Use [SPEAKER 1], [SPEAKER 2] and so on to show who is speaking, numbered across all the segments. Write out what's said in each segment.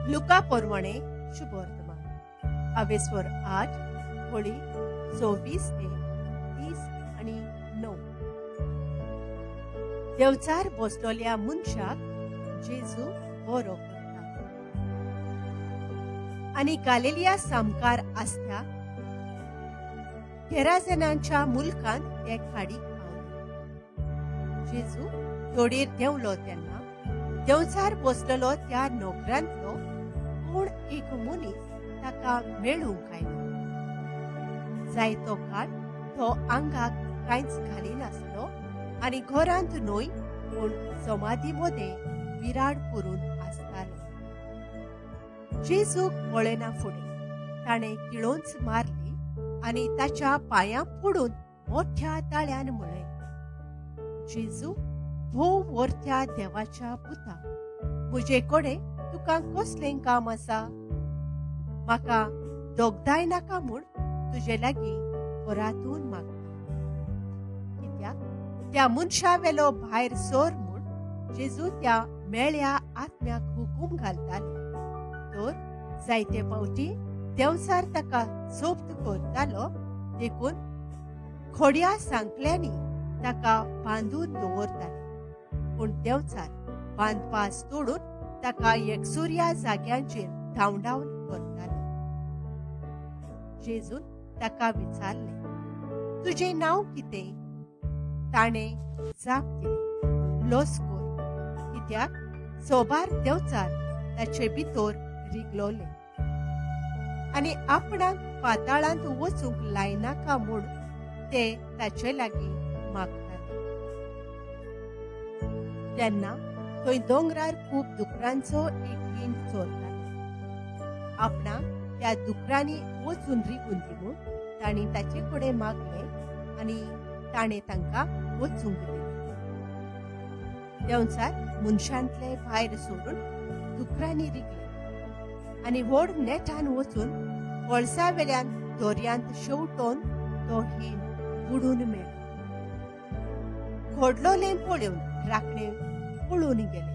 [SPEAKER 1] लुका पोरवणे शुभवर्तमान आवेस्वर 8 होळी 24 ते 30 आणि 9. देवचार बसलोल्या मनशाक जेजू बरो करता. आनी गालिलिया सामकार आसत्या गेराजेनांच्या मुलकांत ते खाडीक पावले. जेजू तोडीर देंवलो तेन्ना देवचार बसलेलो त्या नोकरांतलो कोण एक मनीस ताका मेळूंक आयलो. जायतो काळ तो आंगाक कांयच घालिनासलो आनी घरांत न्हय पूण समाधी मदें विराड करून आसतालो. जेजूक पळयना फुडें ताणें किळोंच मारली आनी ताच्या पांयां पडून मोठ्या ताळ्यान म्हळें, जेजू, भोव वरत्या देवाच्या पुता, म्हजे कडेन तुका कसलें काम आसा? म्हाका दोगदाय नाका म्हूण तुजे लागीं परातून मागता. कित्याक त्या मनशा वेलो भायर सर म्हूण जेजू त्या मेळ्या आत्म्याक हुकूम घालतालो. तर जायते फावटी देंवचार ताका जप्त करतालो, देखून खोड्या सांकल्यांनी ताका बांदून दवरताले. पूण देंवचार बांदपास तोडून ताका एकसुर्या जाग्यांचेर धांवडावन व्हरतालो. जेजून ताका विचारलें, तुजें नांव कितें? ताणें जाप दिली, लोस्कोर, कित्याक सोबार देंवचार ताचे भितर रिगलोले आनी आपणाक पाताळांत वचूंक लायनाका म्हूण ते ताचे लागीं मागताले. तेन्ना थंय दोंगरार खूब दुकरांचो एक हींड चोरतालो. आपणाक त्या दुकरांनी वचून रिगून दी म्हूण तांणी ताचे कडेन मागलें आनी ताणें तांकां वचूंक दिलें. देंवचार मनशांतले भायर सोडून दुकरांनी रिगले आनी व्हड नेटान वचून पळसा वेल्यान दर्यांत शेवटोन तो हींड बुडून मेलो. घडलोलें पळोवन राखणे पळून गेले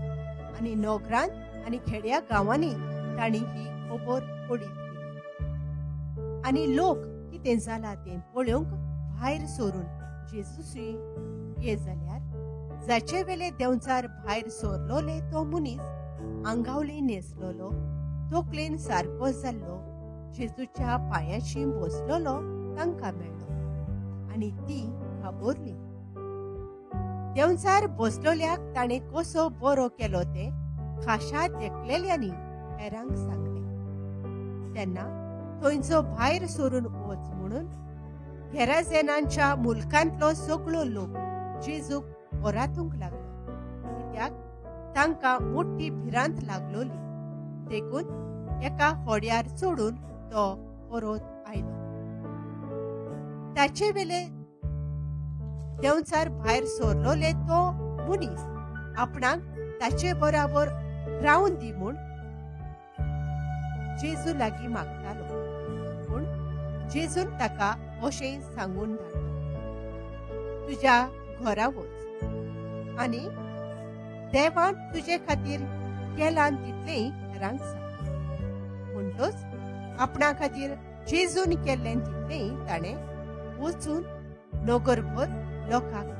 [SPEAKER 1] आनी नगरांत आनी खेड्या गांवांनी तांणी ही खबर पडीत केली. आनी लोक कितें जाला तें पळोवंक भायर सरून जेजूशी ये जाल्यार जाचे वेले देंवचार भायर सरलोले तो मनीस आंगावली न्हेसलोलो, तकलेन सारको जाल्लो, जेजूच्या पांयाशी बसलोलो तांकां मेळ्ळो आनी ती घाबरली. देंवचार बसलोल्याक ताणें कसो बरो केलो तें खाशा देखलेल्यांनी हेरांक सांगलें. तेन्ना थंयचो भायर सरून वच म्हणून गेराजेनांच्या मुलकांतलो सगळो लोक जेजूक परातूंक लागलो, कित्याक तांकां मोठी भिरांत लागलोली. देखून एका होड्यार चडून तो परत आयलो. ताचे वेले देंवचार भायर सरलोले तो मनीस आपणाक ताचे बराबर रावन दी म्हूण जेजू लागीं मागतालो. पूण जेजून ताका अशें सांगून धाडलो, तुज्या घरा वच आनी देवान तुजे खातीर केलां तितलेंय हेरांक सांग. म्हणटच आपणा खातीर जेजून केल्लें तितलेंय ताणें वचून नगरभर लोकांक